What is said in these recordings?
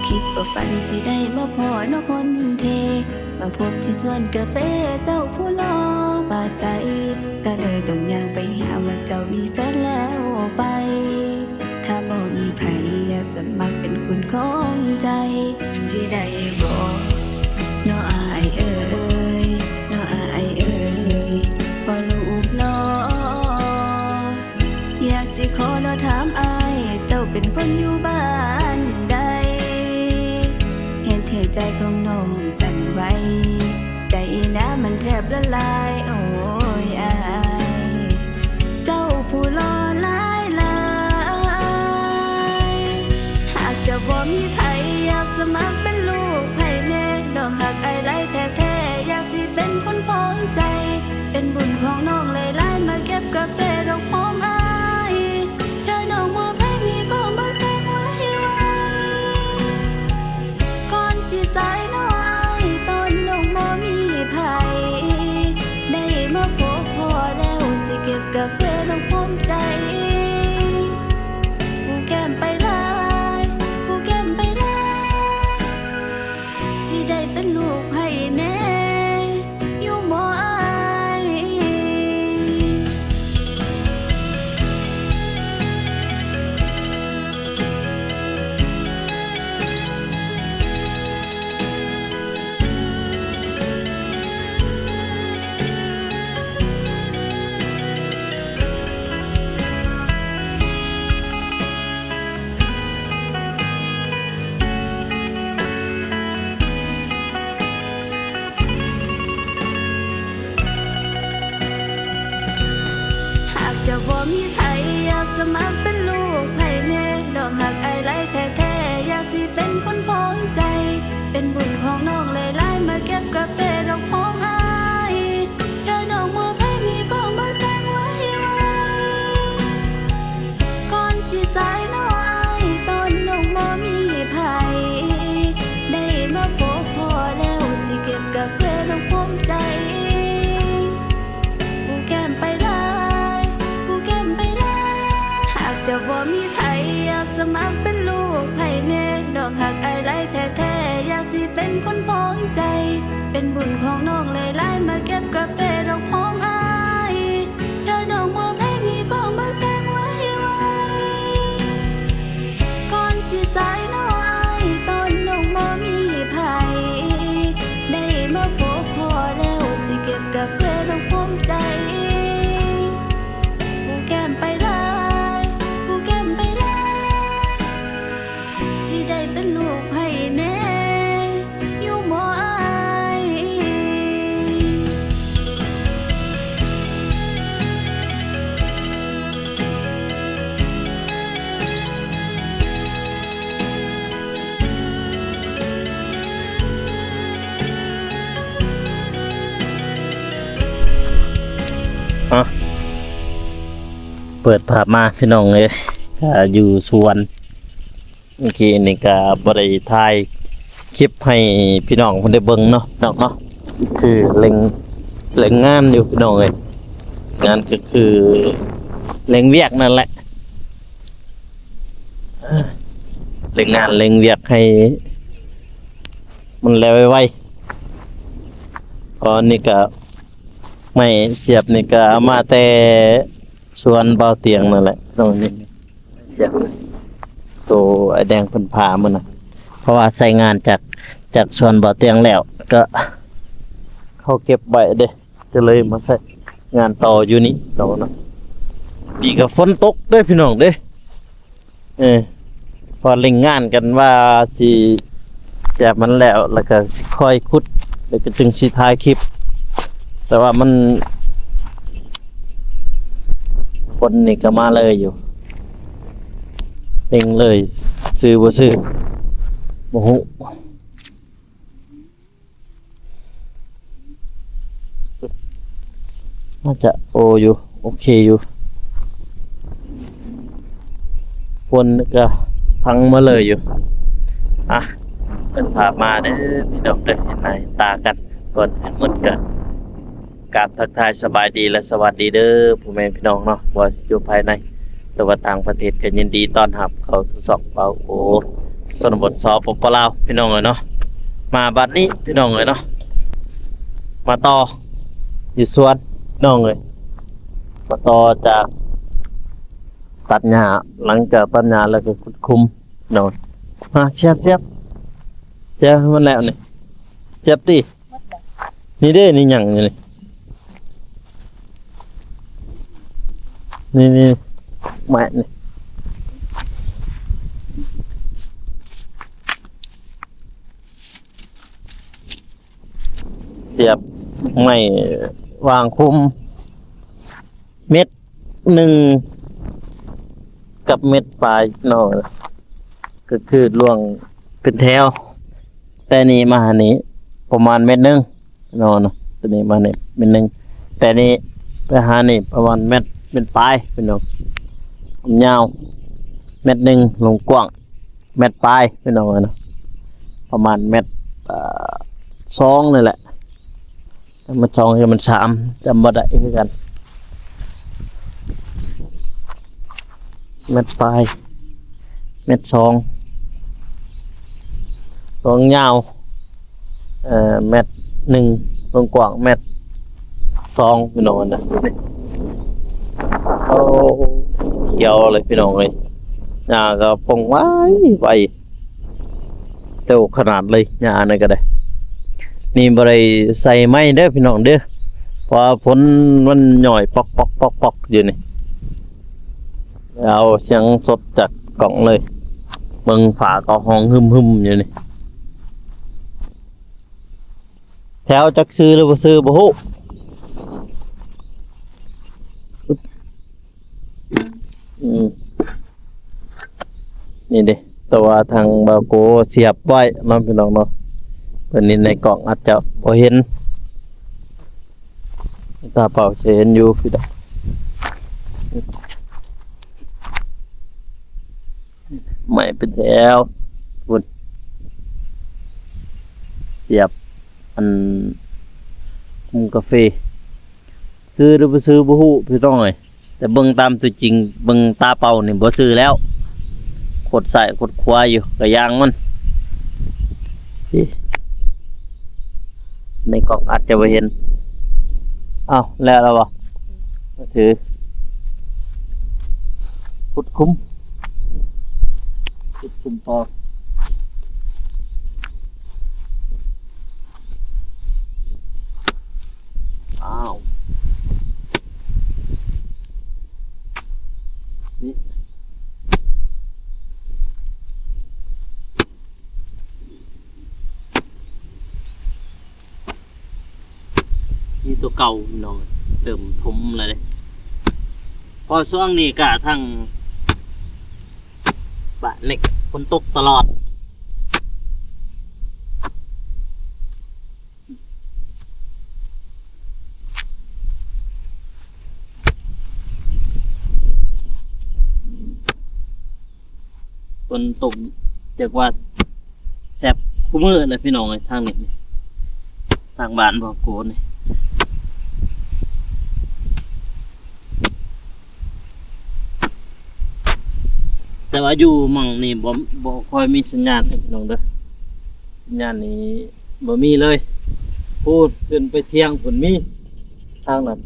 ຄິດບໍ່ຝັນຊິໄດ້ມາພໍ້ນ້ອງຄົນເທ່ ມາພົບທີ່ສວນກາເຟເຈົ້າຜູ້ຫຼໍ່ປານໃດ ກະເລີຍຕ້ອງຍ່າງໄປຫາວ່າເຈົ້າມີແຟນແລ້ວໄປ. ຖ້າບໍ່ມີໃຜ ຢາກສະໝັກເປັນຄົນຂອງໃຈ ຊິໄດ້ບໍ່ ນ້ອງອ້າຍເອີຍ ນ້ອງອ້າຍເອີຍ ພໍ່ລູກຫຼໍ່. ຢາກຊິຂໍເນາະຖາມອ້າຍ ເຈົ້າເປັນຄົນຢູ່ບ້ານໃດ? ເຮັດໃຫ້ໃຈຂອງນ້ອງສັ່ນໄຫວ ໃຈນະມັນແທບລະລາຍ ໂອ້ຍອ້າຍ ເຈົ້າຜູ້ຫຼໍ່ຫຼາຍໆ. ຫາກຈະບໍ່ມີໃຜ ຢາກສະໝັກເປັນລູກໃຜແນ່ ນ້ອງຮັກອ້າຍຫຼາຍແທ້ໆ ຢາກຊິເປັນຄົນຂອງໃຈ ເປັນບຸນຂອງນ້ອງຫຼາຍໆ ມາເກັບກາເຟດອກຫອມອ້າຍ ຖ້ານ້ອງບໍ່ໃຜມີ ເວົ້າມາແຕ່ງໄວໆ ກ່ອນຊິສາຍເນາະອ້າຍ ຕອນນ້ອງບໍ່ມີໃຜ ໄດ້ມາພົບພໍ້ແລ້ວ ຊິເກັບກາເຟດອກຫອມໃຈ ຜູ້ແກ້ມໄປຫຼາຍ ຜູ້ແກ້ມໄປຫຼາຍ ຊິໄດ້ເປັນລູກໃຜແນ່ ຢູ່ບໍ່ອ້າຍ? ຫາກຈະບໍ່ມີໃຜ ຢາກສະໝັກເປັນລູກໃຜແນ່ ນ້ອງຮັກອ້າຍຫຼາຍແທ້ໆ ຢາກຊິເປັນຄົນຂອງໃຈ ເປັນບຸນຂອງນ້ອງຫຼາຍໆ ມາເກັບກາເຟດອກຫອມອ້າຍ ຖ້ານ້ອງບໍ່ໃຜມີ ເວົ້າມາແຕ່ງໄວໆ ກ່ອນຊິສາຍເນາະອ້າຍ ຕອນນ້ອງບໍ່ມີໃຜ ໄດ້ມາພົບພໍ້ແລ້ວ ຊິເກັບກາເຟດອກຫອມໃຈ ຜູ້ແກ້ມໄປຫຼາຍ ຜູ້ແກ້ມໄປຫຼາຍ ຫາກຈະບໍ່ມີໃຜ ຢາກສະໝັກເປັນລູກໃຜແນ່ ນ້ອງຮັກອ້າຍຫຼາຍແທ້ໆ ຢາກຊິເປັນຄົນຂອງໃຈ ເປັນບຸນຂອງນ້ອງຫຼາຍໆ ມາເກັບກາເຟດອກຫອມອ້າຍ ຖ້ານ້ອງບໍ່ໃຜມີ ເວົ້າມາແຕ່ງໄວໆ ກ່ອນຊິສາຍເນາະອ້າຍ ຕອນນ້ອງບໍ່ມີໃຜ ໄດ້ມາພົບພໍ້ແລ້ວ ຊິເກັບກາເຟດອກຫອມໃຈ ຜູ້ແກ້ມໄປຫຼາຍ ຜູ້ແກ້ມໄປຫຼາຍ ຊິໄດ້ເປັນລູກໃຜແນ່ ຢູ່ບໍ່ອ້າຍ? ເປີດພາບມາພີ່ນ້ອງເອີຍ ກະຢູ່ສວນ ເມື່ອກີ້ນີ້ກະບໍ່ໄດ້ຖ່າຍຄລິບໃຫ້ພີ່ນ້ອງເພິ່ນໄດ້ເບິ່ງເນາະ ພີ່ນ້ອງເນາະ ຄືເລັ່ງ ເລັ່ງງານຢູ່ພີ່ນ້ອງເອີຍ ງານກະຄືເລັ່ງວຽກນັ້ນແຫຼະ ເລັ່ງງານເລັ່ງວຽກໃຫ້ມັນແລ້ວໄວໆ ຕອນນີ້ກະໄມ້ສຽບນີ້ກະເອົາມາແຕ່ ສວນບ່າວຕຽງນັ້ນແຫຼະ ໂຕນີ້ ສຽບໂຕອ້າຍແດງເພິ່ນພາມື້ນະ ເພາະວ່າໃຊ້ງານຈາກ ຈາກສວນບ່າວຕຽງແລ້ວ ກະເຂົາເກັບໄວ້ເດ້ ກະເລີຍມາໃຊ້ງານຕໍ່ຢູ່ນີ້ເນາະ ນີ້ກະຝົນຕົກເດ້ພີ່ນ້ອງເດ້. ເອີ ພໍເລັ່ງງານກັນວ່າຊິແຈບມັນແລ້ວ ແລ້ວກະຊິຄ່ອຍຂຸດ ແລ້ວກະຈຶ່ງຊິຖ່າຍຄລິບ ແຕ່ວ່າມັນ ຝົນນີ້ກະມາເລີຍຢູ່ ເລັ່ງເລີຍ ຊື່ບໍ່ຊື່ ບໍ່ຮູ້. ໜ້າຈະໂອຢູ່ ໂອເຄຢູ່ ຝົນກະພັງມາເລີຍຢູ່ ອ່ະ ເປີດພາບມາເດີພີ່ນ້ອງເດີ ເຫັນໜ້າເຫັນຕາກັນ ກ່ອນອື່ນໝົດກະກາບທັກທາຍສະບາຍດີ ແລະ ສະຫວັດດີເດີພໍ່ແມ່ພີ່ນ້ອງເນາະ ບໍ່ວ່າຊິຢູ່ພາຍໃນ ຫຼືວ່າຕ່າງປະເທດ ກະຍິນດີຕ້ອນຮັບເຂົ້າສູ່ຊ່ອງເບົາໂອ ຊົນນະບົດ ສປປ ລາວ ພີ່ນ້ອງເອີຍເນາະ. ມາບັດນີ້ພີ່ນ້ອງເອີຍເນາະ ມາຕໍ່ຢູ່ສວນພີ່ນ້ອງເອີຍ ມາຕໍ່ຈາກຕັດຫຍ້າ ຫຼັງຈາກຕັດຫຍ້າແລ້ວກໍຂຸດຂຸມເນາະ. ມາສຽບ ສຽບ ສຽບໃຫ້ມັນແລ້ວນີ້ ສຽບຕິ. ນີ້ເດ້ ນີ້ຫຍັງຢູ່ນີ້ ນີ້ ນີ້ ໄມ້ນີ້ ສຽບໄມ້ວາງຄຸມ ເມັດໜຶ່ງກັບເມັດປາຍເນາະ ກໍຄືລວງເປັນແຖວ ແຕ່ນີ້ມາຫານີ້ປະມານເມັດໜຶ່ງເນາະ ໂຕນີ້ມານີ້ເມັດໜຶ່ງ ແຕ່ນີ້ໄປຫານີ້ປະມານເມັດ ເມັດປາຍພີ່ນ້ອງ ຄວາມຍາວເມັດໜຶ່ງ ລວງກວ້າງ ແມັດປາຍພີ່ນ້ອງເອີຍເນາະ ປະມານແມັດ ເອີ ສອງນີ້ແຫຼະ ແມັດສອງ ຫຼືແມັດສາມ ຈຳບໍ່ໄດ້ຄືກັນ ແມັດປາຍ ແມັດສອງ ຄວາມຍາວ ເອີ ແມັດໜຶ່ງ ຄວາມກວ້າງແມັດສອງ ພີ່ນ້ອງເອີຍນະ. ໂອ້ ຂຽວເລີຍພີ່ນ້ອງເອີຍ ຫຍ້າກໍປົ່ງໄວ ໄວເຕັວຂະໜາດເລີຍ ຫຍ້າອັນນັ້ນກໍໄດ້. ນີ້ບໍ່ໄດ້ໃສ່ໄມ້ເດີພີ່ນ້ອງເດີ ເພາະວ່າຝົນມັນຫຍ້ອຍປອກໆໆໆຢູ່ນີ້ ເອົາສຽງສົດຈາກກ້ອງເລີຍ ເບິ່ງຟ້າກໍຮ້ອງຮຶມໆຢູ່ນີ້. ແຖວຈັກຊື່ຫຼືບໍ່ຊື່ບໍ່ຮູ້ ອືມ ນີ້ເດ້ ແຕ່ວ່າທາງບ່າວໂກສຽບໄວ້ເນາະ ພີ່ນ້ອງເນາະ ເພິ່ນນີ້ໃນກ້ອງອາດຈະບໍ່ເຫັນ ຕາເປົ່າຈະເຫັນຢູ່ ຄືດອກ ໄມ້ເປັນແຖວພຸ້ນ ສຽບອັນຄຸມກາເຟ ຊື່ຫຼືບໍ່ຊື່ບໍ່ຮູ້ພີ່ນ້ອງເອີຍ ແຕ່ເບິ່ງຕາມຕົວຈິງ ເບິ່ງຕາເປົ່ານີ້ບໍ່ຊື່ແລ້ວ ຄົດຊ້າຍຄົດຂວາຢູ່ ກະຢ່າງມັນ ນີ້ ໃນກ້ອງອາດຈະບໍ່ເຫັນ. ອ້າວ ແລ້ວລະບໍ່? ຖື ຂຸດຂຸມ ຂຸດຂຸມຕໍ່. ອ້າວ ນີ້ ມີຕົວເກົ່າພີ່ນ້ອງ ເລີ່ມຖົມແລ້ວເດ້ ເພາະຊ່ວງນີ້ກະທາງບ້ານນີ້ຝົນຕົກຕະຫຼອດ. ຝົນຕົກຈັກວ່າແທບຄູ່ມື້ແຫຼະພີ່ນ້ອງເອີຍ ທາງນີ້ ທາງບ້ານບໍ່ໂກນນີ້. ແຕ່ວ່າຢູ່ໝ່ອງນີ້ບໍ່ ບໍ່ຄ່ອຍມີສັນຍານເດີພີ່ນ້ອງເດີ ສັນຍານນີ້ບໍ່ມີເລີຍ. ພຸ້ນຂຶ້ນໄປທຽງພຸ້ນມີ ທາງນັ້ນ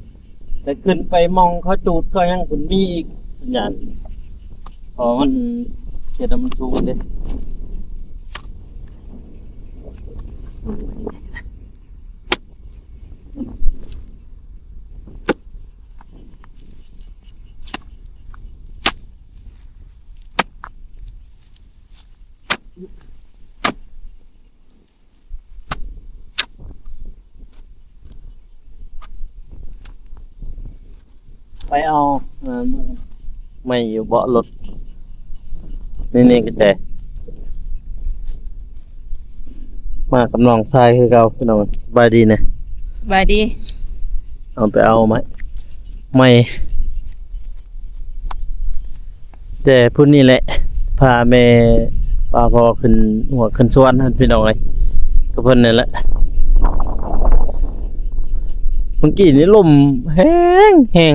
ແຕ່ຂຶ້ນໄປໝ່ອງເຂົາຈູດເຂົາຫຍັງພຸ້ນມີອີກສັນຍານ ເພາະວ່າມັນ ເຂດນັ້ນມັນສູງເດ້. ໄປເອົາ ເອີ ໄມ້ຢູ່ເບາະລົດ ນີ້ໆ ກະແຈ ມາກັບນ້ອງຊາຍຄືເກົ່າພີ່ນ້ອງ. ສະບາຍດີແນ່ ສະບາຍດີ. ເອົາໄປເອົາໄມ້ ໄມ້ ແຕ່ພຸ້ນນີ້ແຫຼະ ພາແມ່ພາພໍ່ຂຶ້ນຫົວຂຶ້ນສວນຫັ້ນພີ່ນ້ອງເອີຍ ກັບເພິ່ນນີ້ແຫຼະ. ເມື່ອກີ້ນີ້ລົມແຮງ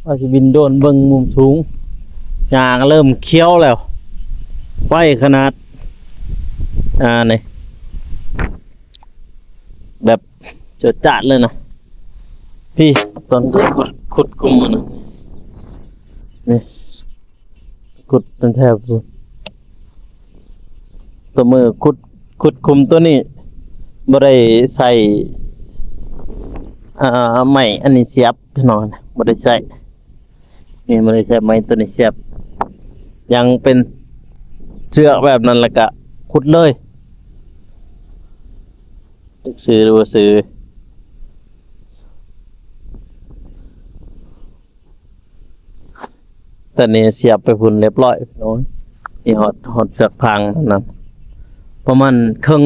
ໆ ວ່າຊິບິນໂດຣນເບິ່ງມຸມສູງ ຫຍ້າກໍເລີ່ມຂຽວແລ້ວ ໄວຂະໜາດ ອ່າ ນີ້ ແບບ ຈວດຈາດເລີຍນະ. ພີ້ ຕອນຂຸດ ຂຸດຂຸມຫັ້ນນະ ນີ້ ຂຸດຕັ້ງແຖວພຸ້ນ. ຕົວມືຂຸດ ຂຸດຂຸມຕົວນີ້ ບໍ່ໄດ້ໃຊ້ ອ່າ ໄມ້ອັນນີ້ສຽບ ພີ່ນ້ອງ ບໍ່ໄດ້ໃຊ້. ນີ້ ບໍ່ໄດ້ສຽບໄມ້ຕົວນີ້ສຽບ ຍັງເປັນເຊືອກແບບນັ້ນ ແລ້ວກະຂຸດເລີຍ. ຈັກຊື່ຫຼືບໍ່ຊື່. ຕອນນີ້ສຽບໄປພຸ້ນລຽບຮ້ອຍ ພີ່ນ້ອງ. ນີ້ຮອດ ຮອດເຊືອກພາງນັ້ນ ປະມານເຄິ່ງ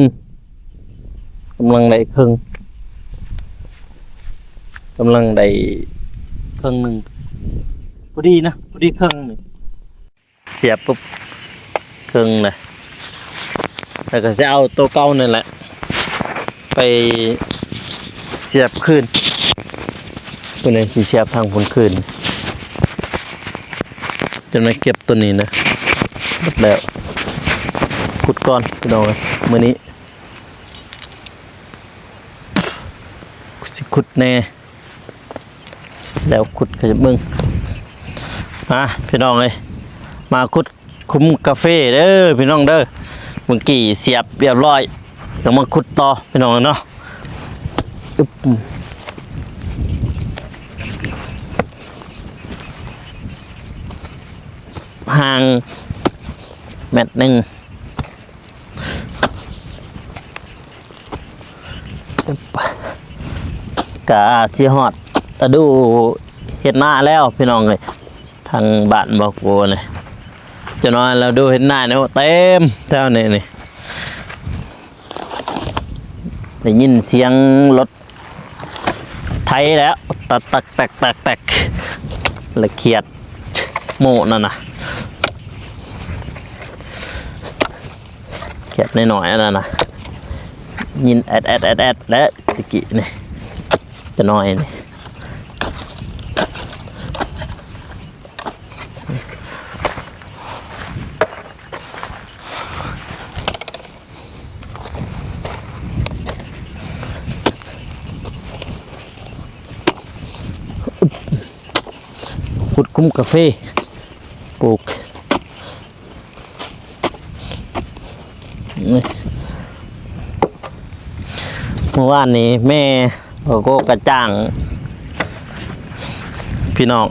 ກຳລັງໄດ້ເຄິ່ງ ກຳລັງໄດ້ເຄິ່ງໜຶ່ງ ພໍດີນະ ພໍດີເຄິ່ງນີ້. ສຽບປຸບ ເຄິ່ງນະ ແລ້ວກໍຊິເອົາໂຕເກົ່ານັ້ນແຫຼະ ໄປສຽບຄືນ. ຜູ້ໃດຊິສຽບທາງພຸ້ນຄືນ ຈົນມາເກັບຕົວນີ້ນະ. ໝົດແລ້ວ ຂຸດກ່ອນ ພີ່ນ້ອງເອີຍ ມື້ນີ້ຊິຂຸດແດ່ ແລ້ວຂຸດກໍຈະເບິ່ງ. ມາ ພີ່ນ້ອງເອີຍ ມາຂຸດ ຂຸມກາເຟເດີພີ່ນ້ອງເດີ. ເມື່ອກີ້ສຽບຮຽບຮ້ອຍ ກໍມາຂຸດຕໍ່ພີ່ນ້ອງເນາະ. ອຶບ ຫ່າງແມັດໜຶ່ງ ກະຊິຮອດລະດູເຮັດນາແລ້ວພີ່ນ້ອງເອີຍ. ທາງບ້ານບໍ່ກົວນີ້ ຈະນ້ອຍລະດູເຮັດນານີ້ ໂອ້ ເຕັມແຖວນີ້ນີ້. ໄດ້ຍິນສຽງລົດໄຖແລ້ວ ຕັກໆແຕັກໆແຕັກ ລະຂຽດໂມ້ນັ້ນນະ ຂຽດນ້ອຍໆອັນນັ້ນນະ ຍິນແອດໆແອດໆແລ້ວຕະກີ້ນີ້ ຈະນ້ອຍນີ້. ຂຸດຂຸມກາເຟ ປູກ ນີ້ ເມື່ອວານນີ້ແມ່ ໂກໂກ້ ກະຈ້າງພີ່ນ້ອງ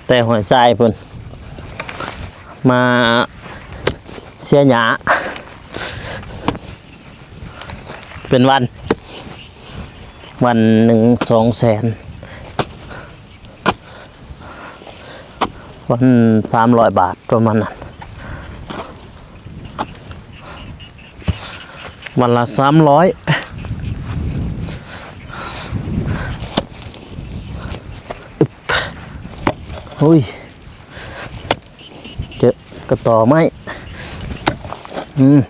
ແຕ່ຫ້ວຍຊາຍພຸ້ນ ມາເສຍຫຍ້າ ເປັນວັນ ວັນໜຶ່ງສອງແສນ ວັນສາມຮ້ອຍບາດ ປະມານນັ້ນ ວັນລະສາມຮ້ອຍ. ໂອ້ຍ ເຈີກະຕໍໄມ້ ອືມ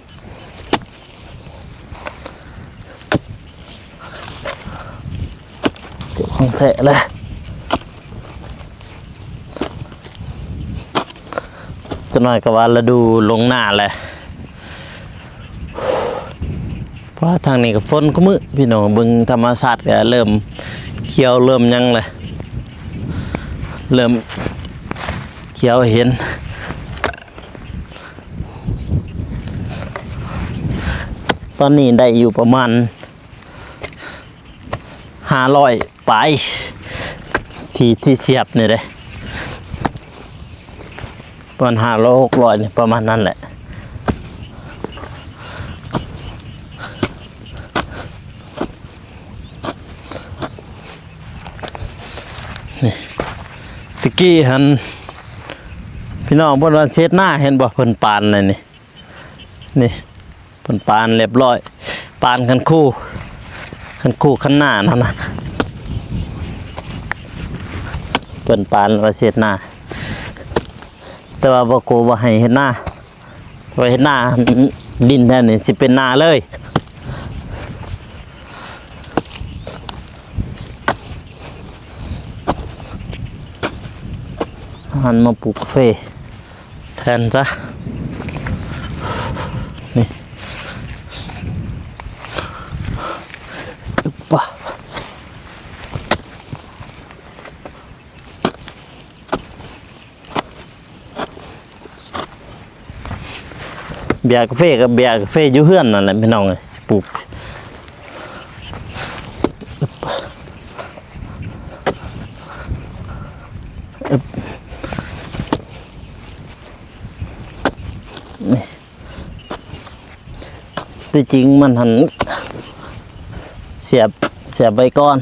ເຈີຂອງແທ້ແຫຼະ. ຈັກໜ້ອຍກໍວ່າລະດູລົງນາແຫຼະ. ເພາະວ່າທາງນີ້ກໍຝົນຄູ່ມື້ ພີ່ນ້ອງ ເບິ່ງທຳມະຊາດກໍເລີ່ມຂຽວເລີ່ມຫຍັງແຫຼະ ເລີ່ມຂຽວໃຫ້ເຫັນ. ຕອນນີ້ໄດ້ຢູ່ປະມານຫ້າຮ້ອຍປາຍ ທີ່ ທີ່ສຽບນີ້ເດ້ ປະມານຫ້າຮ້ອຍ ຫົກຮ້ອຍ ນີ້ ປະມານນັ້ນແຫຼະ. ນີ້ ຕະກີ້ຫັ້ນ ພີ່ນ້ອງເພິ່ນວ່າເຮັດນາ ເຫັນບໍ່ ເພິ່ນປານແລ້ວນີ້. ນີ້ ເພິ່ນປານລຽບຮ້ອຍ ປານຄັນຄູ ຄັນຄູຄັນນາຫັ້ນນະ ເພິ່ນປານວ່າຊິເຮັດນາ ແຕ່ວ່າບໍ່ ບໍ່ໃຫ້ເຮັດນາ ວ່າເຮັດນາ ດິນແຖວນີ້ຊິເປັນນາເລີຍ. ຫັນມາປູກກາເຟແທນຊະ ນີ້ ອຶບປະ. ເບຍກາເຟກໍເບຍກາເຟຢູ່ເຮືອນນັ້ນແຫຼະພີ່ນ້ອງເອີຍ ປູກ ອຶບ ນີ້ ທີ່ຈິງມັນຫັ້ນສຽບ ສຽບໄວ້ກ່ອນ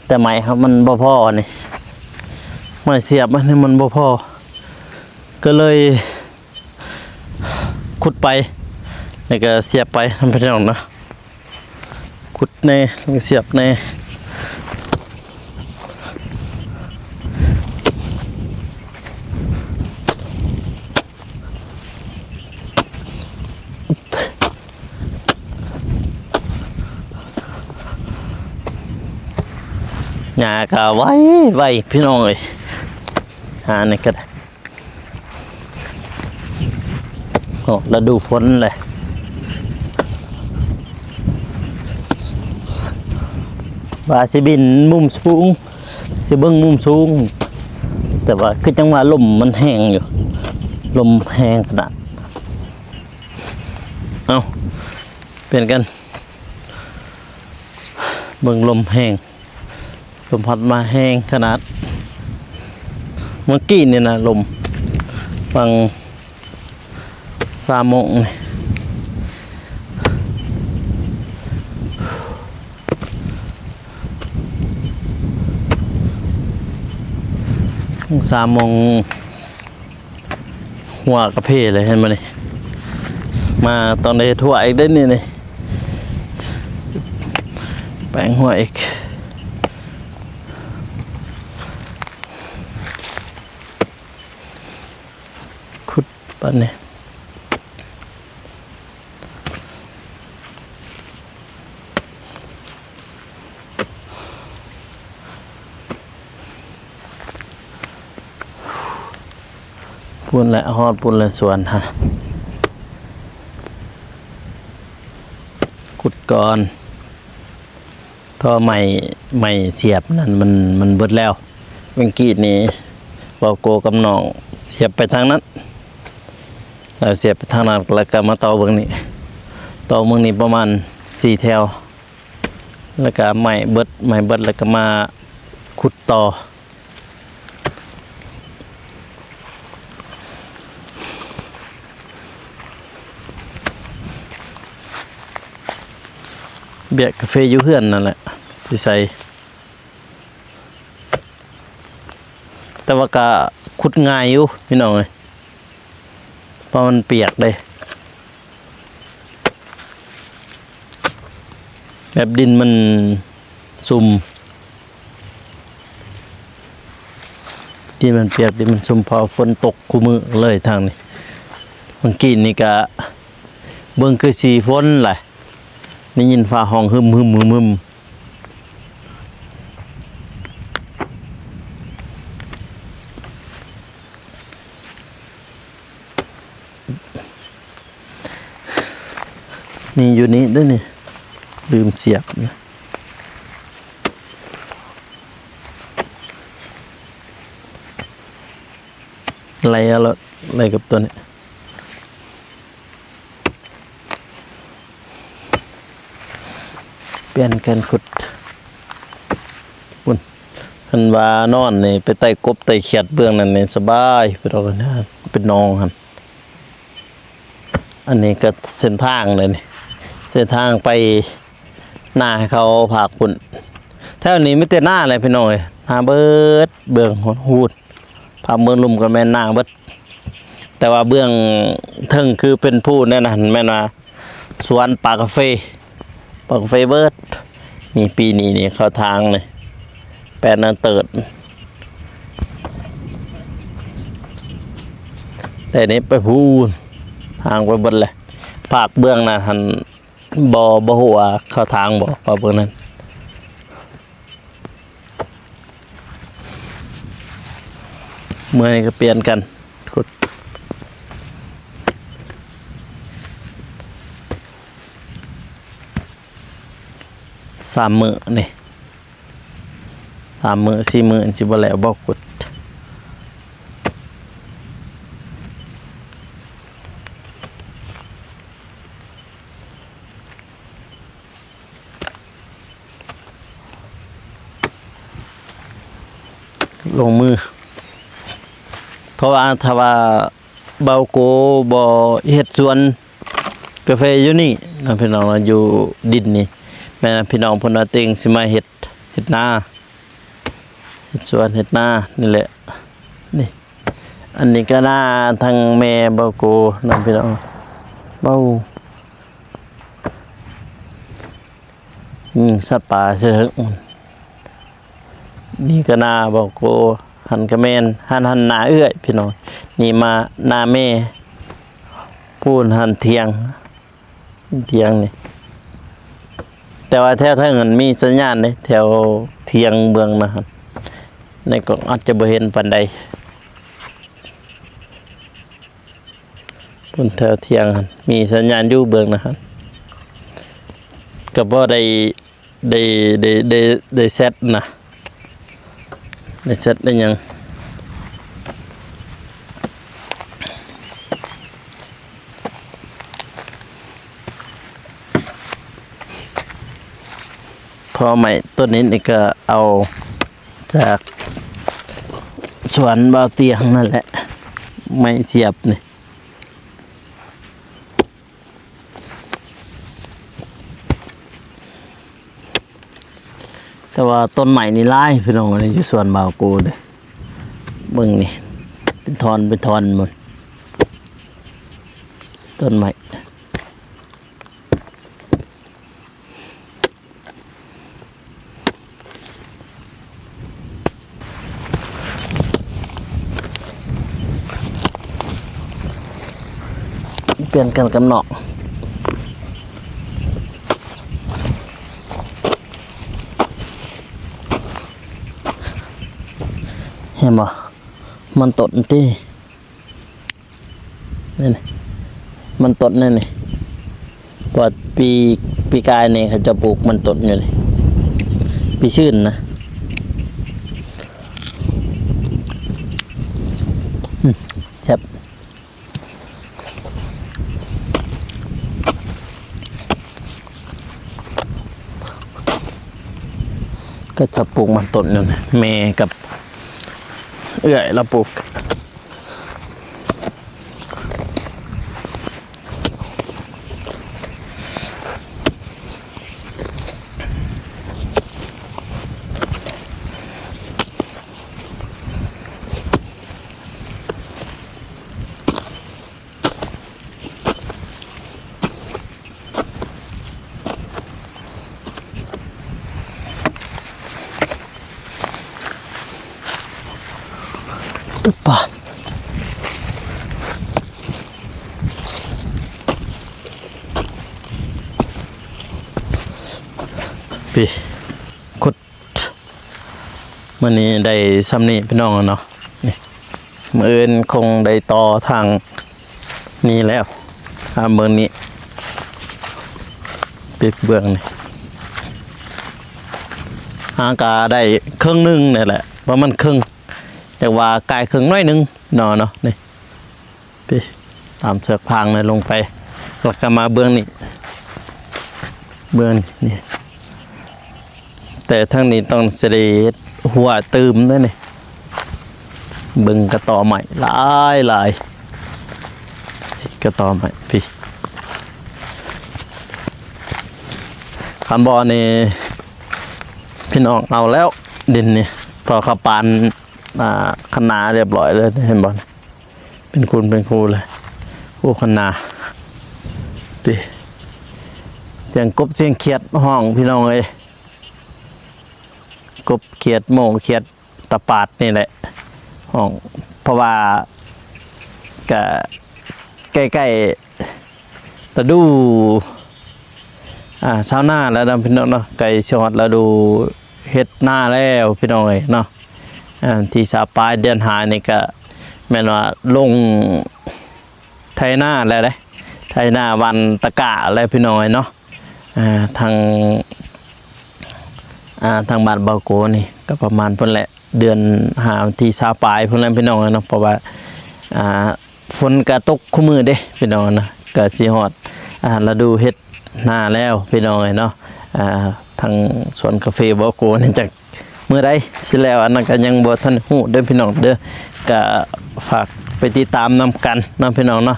ແຕ່ໄມ້ເຮົາມັນບໍ່ພໍນີ້ ໄມ້ສຽບອັນນີ້ມັນບໍ່ພໍ ກໍເລີຍຂຸດໄປ ແລ້ວກໍສຽບໄປນຳພີ່ນ້ອງເນາະ ຂຸດແດ່ ແລ້ວກໍສຽບແດ່. ຫຍ້າກໍໄວ ໄວ ພີ່ນ້ອງເອີຍ ຫານີ້ກໍໄດ້ ເນາະ ລະດູຝົນແຫຼະ ວ່າຊິບິນມຸມສູງ ຊິເບິ່ງມຸມສູງ ແຕ່ວ່າຄືຈັ່ງວ່າລົມມັນແຮງຢູ່ ລົມແຮງຂະໜາດ ເອົ້າ ປ່ຽນກັນ ເບິ່ງລົມແຮງ ລົມພັດມາແຮງຂະໜາດ ເມື່ອກີ້ນີ້ນະ ລົມ ຫວ່າງ ສາມໂມງນີ້ ສາມໂມງ ຫົວກະເພເລີຍ ເຫັນບໍ່ນີ້ ມາຕ້ອງໄດ້ເຮັດຫົວອີກເດ້ນີ້ ນີ້ ແປງຫົວອີກ ຂຸດປານນີ້ ພຸ້ນແຫຼະ ຮອດພຸ້ນແຫຼະສວນຫັ້ນ ຂຸດກ່ອນ ເພາະໄມ້ ໄມ້ສຽບນັ້ນມັນ ມັນເບິດແລ້ວ ເມື່ອກີ້ນີ້ ເວົ້າໂກກັບນ້ອງ ສຽບໄປທາງນັ້ນ ແລ້ວສຽບໄປທາງນັ້ນ ແລ້ວກໍມາຕໍ່ເບິ່ງນີ້ ຕໍ່ເບິ່ງນີ້ປະມານສີ່ແຖວ ແລ້ວກໍໄມ້ເບິດ ໄມ້ເບິດ ແລ້ວກໍມາຂຸດຕໍ່ ເບຍກາເຟຢູ່ເຮືອນນັ້ນແຫຼະ ຊິໃສ່ ແຕ່ວ່າກະຂຸດງ່າຍຢູ່ພີ່ນ້ອງເອີຍ ເພາະມັນປຽກເດ້ ແບບດິນມັນຊຸ່ມ ດິນມັນປຽກ ດິນມັນຊຸ່ມ ເພາະຝົນຕົກຄູ່ມື້ເລີຍທາງນີ້ ເມື່ອກີ້ນີ້ກະເບິ່ງຄືຊິຝົນແຫຼະ ໄດ້ຍິນຟ້າຮ້ອງຮຶມໆໆ. ນີ້ຢູ່ນີ້ເດ້ນີ້ ລືມສຽບນະ ໄລ່ເອົາໂລດ ໄລ່ກັບຕົວນີ້. ປ່ຽນກັນຂຸດ ພຸ້ນ ຄັນວ່ານອນນີ້ໄປໄຕ່ກົບໄຕ່ຂຽດເບື້ອງນັ້ນນີ້ສະບາຍ ໄປດອກເປັນໜອງຫັ້ນ. ອັນນີ້ກໍເສັ້ນທາງເລີຍນີ້ ເສັ້ນທາງໄປນາເຂົາພາກພຸ້ນ. ແຖວນີ້ມີແຕ່ນາແຫຼະພີ່ນ້ອງເອີຍ ນາເບິດເບື້ອງພຸ້ນ. ພາກເບື້ອງລຸ່ມກໍແມ່ນນາເບິດ ແຕ່ວ່າເບື້ອງເທິງຄືເປັນພູແນວນັ້ນ ແມ່ນວ່າສວນປາກາເຟ ປາກາເຟເບິດ. ນີ້ປີນີ້ນີ້ເຂົ້າທາງນີ້ແປດນາເຕີດ ແຕ່ນີ້ໄປພູນ ທາງໄປເບິດແຫຼະ. ພາກເບື້ອງນັ້ນຫັ້ນ ບໍ່ ບໍ່ຮູ້ວ່າເຂົ້າທາງບໍ່ ພາກເບື້ອງນັ້ນ. ນີ້ ເມື່ອຍກໍປ່ຽນກັນຂຸດ ສາມມື້ນີ້ ສາມມື້ສີ່ມື້ ຊິບໍ່ແລ້ວບໍ່ຂຸດ. ລົງມື ເພາະວ່າຖ້າວ່າ ເບົາໂກບໍ່ເຮັດສວນກາເຟຢູ່ນີ້ນະພີ່ນ້ອງເນາະ ຢູ່ດິນນີ້ ແມ່ນພີ່ນ້ອງເພິ່ນວ່າເຕັງຊິມາເຮັດ ເຮັດນາ ເຮັດສວນເຮັດນານີ້ແຫຼະ. ນີ້ ອັນນີ້ກໍນາທາງແມ່ເບົາໂກນະພີ່ນ້ອງ ເບົາ ຍິງສັດປ່າເຊີງ. ນີ້ກໍນາເບົາໂກ ຫັ້ນກໍແມ່ນ ຫັ້ນ ຫັ້ນນາເອື້ອຍພີ່ນ້ອງ. ນີ້ມານາແມ່ ພຸ້ນຫັ້ນຖຽງ ຖຽງນີ້ ແຕ່ວ່າແຖວເທິງຫັ້ນມີສັນຍານເດ້ ແຖວຖຽງເບື້ອງນະຫັ້ນ ໃນກ້ອງອາດຈະບໍ່ເຫັນປານໃດ. ພຸ້ນແຖວຖຽງຫັ້ນມີສັນຍານຢູ່ເບື້ອງນະຫັ້ນ ກໍບໍ່ໄດ້ ໄດ້ ໄດ້ ໄດ້ ໄດ້ແຊັດນະ ໄດ້ແຊັດໄດ້ຫຍັງ. ເພາະໄມ້ຕົ້ນນີ້ນີ້ກໍເອົາຈາກສວນບ່າວຕຽງນັ້ນແຫຼະ ໄມ້ສຽບນີ້. ແຕ່ວ່າຕົ້ນໄມ້ນີ້ຫຼາຍພີ່ນ້ອງເອີຍ ຢູ່ສວນບ່າວໂກເດ້. ເບິ່ງນີ້ ເປັນທ່ອນເປັນທ່ອນໝົດ ຕົ້ນໄມ້. ປ່ຽນກັນກັບນ້ອງ ເຫັນບໍ່? ມັນຕົ້ນຕິ ນີ້ ມັນຕົ້ນນີ້ ນີ້ ເພາະວ່າປີ ປີກາຍນີ້ເຂົາເຈົ້າປູກມັນຕົ້ນຢູ່ນີ້ ປີຊືນນະ. ອືມ ແຊບ ກໍຈະປູກມັນຕົ້ນຢູ່ນີ້ ແມ່ກັບເອື້ອຍລາວປູກ. ປະ ປີ ຂຸດ ມື້ນີ້ໄດ້ຊ່ຳນີ້ພີ່ນ້ອງເນາະ. ນີ້ ມື້ອື່ນຄົງໄດ້ຕໍ່ທາງນີ້ແລ້ວ ຕາມເບື້ອງນີ້ ປິດເບື້ອງນີ້ ຫາກະໄດ້ເຄິ່ງໜຶ່ງນີ້ແຫຼະ ປະມານເຄິ່ງ ຈັກວ່າກາຍເຄິ່ງໜ້ອຍໜຶ່ງເນາະ ເນາະ ນີ້. ໄປຕາມເຊືອກຟາງນີ້ລົງໄປ ແລ້ວກໍມາເບື້ອງນີ້ ເບື້ອງນີ້ ແຕ່ທາງນີ້ຕ້ອງຊິໄດ້ເຮັດຮົ້ວຕື່ມເດ້ນີ້. ເບິ່ງກະຕໍໄມ້ຫຼາຍໆ ກະຕໍໄມ້ພີ້ ຄຳບໍ່ນີ້ ພີ່ນ້ອງເອົາແລ້ວດິນນີ້ ເພາະເຂົາປານ ອ່າ ຄັນນາຮຽບຮ້ອຍເລີຍ ເຫັນບໍ່? ເປັນຄູນເປັນຄູເລີຍ ໂອ້ ຄັນນາ ຕິ ສຽງກົບສຽງຂຽດຮ້ອງ ພີ່ນ້ອງເອີຍ ກົບຂຽດ ໂມຂຽດ ຕະປາດນີ້ແຫຼະຮ້ອງ ເພາະວ່າກະໃກ້ໆ ລະດູ ອ່າ ຊາວນາແລ້ວນະ ພີ່ນ້ອງເນາະ ໃກ້ຊິຮອດລະດູເຮັດນາແລ້ວ ພີ່ນ້ອງເອີຍເນາະ. ອ່າ ວັນທີຊາວປາຍເດືອນຫ້ານີ້ກະ ແມ່ນວ່າລົງໄຖນາແລ້ວເດ້ ໄຖນາຫວ່ານຕະກ້າແລ້ວພີ່ນ້ອງເອີຍເນາະ. ອ່າ ທາງ ອ່າ ທາງບ້ານເບົາໂກນີ້ກໍປະມານພຸ້ນແຫຼະ ເດືອນຫ້າ ວັນທີຊາວປາຍພຸ້ນແຫຼະພີ່ນ້ອງເອີຍເນາະ. ເພາະວ່າ ອ່າ ຝົນກໍຕົກຄູ່ມື້ເດ້ພີ່ນ້ອງເນາະ ກໍຊິຮອດ ອ່າ ລະດູເຮັດນາແລ້ວພີ່ນ້ອງເອີຍເນາະ. ອ່າ ທາງສວນກາເຟເບົາໂກນີ້ຈັກ ມື້ໃດຊິແລ້ວ ອັນນັ້ນກໍຍັງບໍ່ທັນຮູ້ເດີພີ່ນ້ອງເດີ ກະຝາກໄປຕິດຕາມນຳກັນເນາະພີ່ນ້ອງເນາະ.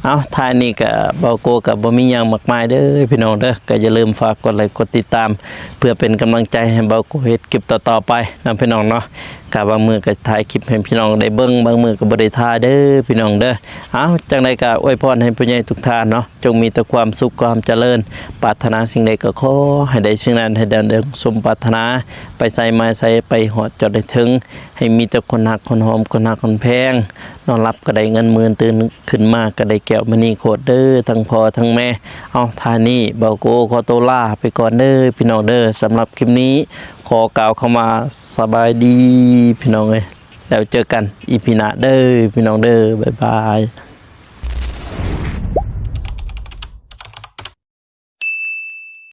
ເອົາ ທ້າຍນີ້ກະເບົາໂກກະບໍ່ມີຫຍັງມາກມາຍເດີພີ່ນ້ອງເດີ ກະຢ່າລືມຝາກກົດໄລກົດຕິດຕາມ ເພື່ອເປັນກຳລັງໃຈໃຫ້ເບົາໂກເຮັດຄລິບຕໍ່ໆໄປເນາະພີ່ນ້ອງເນາະ. ກະບາງມື້ກະຖ່າຍຄລິບໃຫ້ພີ່ນ້ອງໄດ້ເບິ່ງ ບາງມື້ກະບໍ່ໄດ້ຖ່າຍເດີພີ່ນ້ອງເດີ. ເອົາ ຈັ່ງໃດກະອວຍພອນໃຫ້ຜູ້ໃຫຍ່ທຸກທ່ານເນາະ ຈົ່ງມີແຕ່ຄວາມສຸກຄວາມຈະເລີນ ປາດຖະໜາສິ່ງໃດກໍຂໍໃຫ້ໄດ້ສິ່ງນັ້ນ ໃຫ້ໄດ້ດັ່ງສົມປາດຖະໜາ ໄປໃສມາໃສໄປຮອດຈອດໄດ້ເຖິງ ໃຫ້ມີແຕ່ຄົນຮັກຄົນຫອມ ຄົນຮັກຄົນແພງ ນອນຫຼັບກໍໄດ້ເງິນໝື່ນ ຕື່ນຂຶ້ນມາກໍໄດ້ແກ້ວມະນີໂຄດເດີ ທັງພໍ່ທັງແມ່. ເອົາ ທ້າຍນີ້ເບົາໂກຂໍໂຕລາໄປກ່ອນເດີພີ່ນ້ອງເດີ. ສຳລັບຄລິບນີ້ຂໍກ່າວຄຳວ່າສະບາຍດີພີ່ນ້ອງເອີຍ ແລ້ວເຈີກັນອີພີໜ້າເດີພີ່ນ້ອງເດີ ບາຍບາຍ.